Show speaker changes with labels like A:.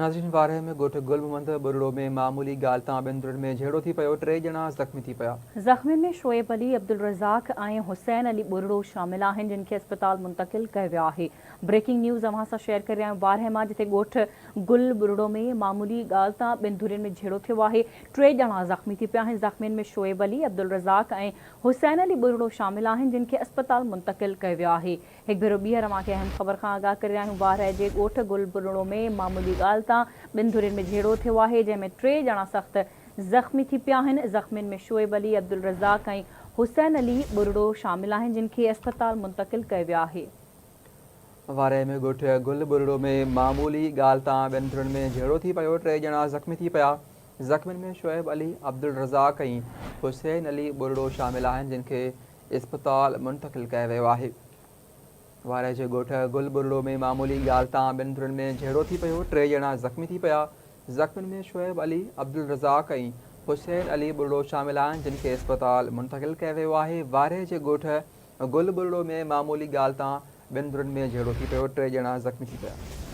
A: ناظرين وارهه ۾ ڳوٺ گل محمد ٻرڙو ۾ معمولي ڳالهه تان ٻن ڌرين ۾ جهيڙو ٿي پيو، ٽي ڄڻا زخمي ٿي پيا.
B: زخمين ۾ شعيب علي، عبدالرزاق ۽ حسين علي ٻرڙو شامل آهن جن کي اسپتال منتقل ڪيو ويو آهي. بريڪنگ نيوز اوهان سان شيئر ڪري رهيا آهيون وارهه مان جتي ڳوٺ گل ٻرڙو ۾ معمولي ڳالهه تان ٻن ڌرين ۾ جهيڙو ٿيو آهي، ٽي ڄڻا زخمي ٿي پيا آهن، زخمين ۾ شعيب علي، عبدالرزاق ۽ حسين علي ٻرڙو شامل آهن جن کي اسپتال منتقل ڪيو ويو آهي. هڪ ڀيرو ٻيهر اوهان کي اهم خبر کان آگاهه ڪري رهيا آهيون وارهه جي ڳوٺ گل ٻرڙو ۾ معمولي ڳالهه تان ٻن ڌرين ۾ جهيڙو ٿيو آهي جنهن ۾ ٽي ڄڻا سخت زخمي ٿي پيا آهن زخمين ۾ شعيب علي، عبدالرزاق ۽ حسين علي ٻرڙو شامل آهن جن کي اسپتال منتقل ڪيو ويو آهي.
A: وارهه ۾ ڳوٺ گل ٻرڙو ۾ معمولي ڳالهه تان ٻن ڌرين ۾ جهيڙو ٿي پيو ٽي ڄڻا زخمي ٿي پيا زخمين ۾ شعيب علي، عبدالرزاق ۽ حسين علي ٻرڙو شامل آهن جن کي اسپتال منتقل ڪيو ويو آهي. وارهه جي ڳوٺ گل ٻرڙو ۾ معمولي ڳالهه تان ٻن ڌرين ۾ جهيڙو ٿي پيو، ٽي ڄڻا زخمي ٿي پيا، زخمين ۾ شعيب علي، عبدالرزاق ۽ حسين علي ٻرڙو شامل آهن جن کي اسپتال منتقل ڪيو ويو آهي، وارهه جي ڳوٺ گل ٻرڙو ۾ معمولي ڳالهه تان ٻن ڌرين ۾ جهيڙو ٿي پيو، ٽي ڄڻا زخمي ٿي پيا.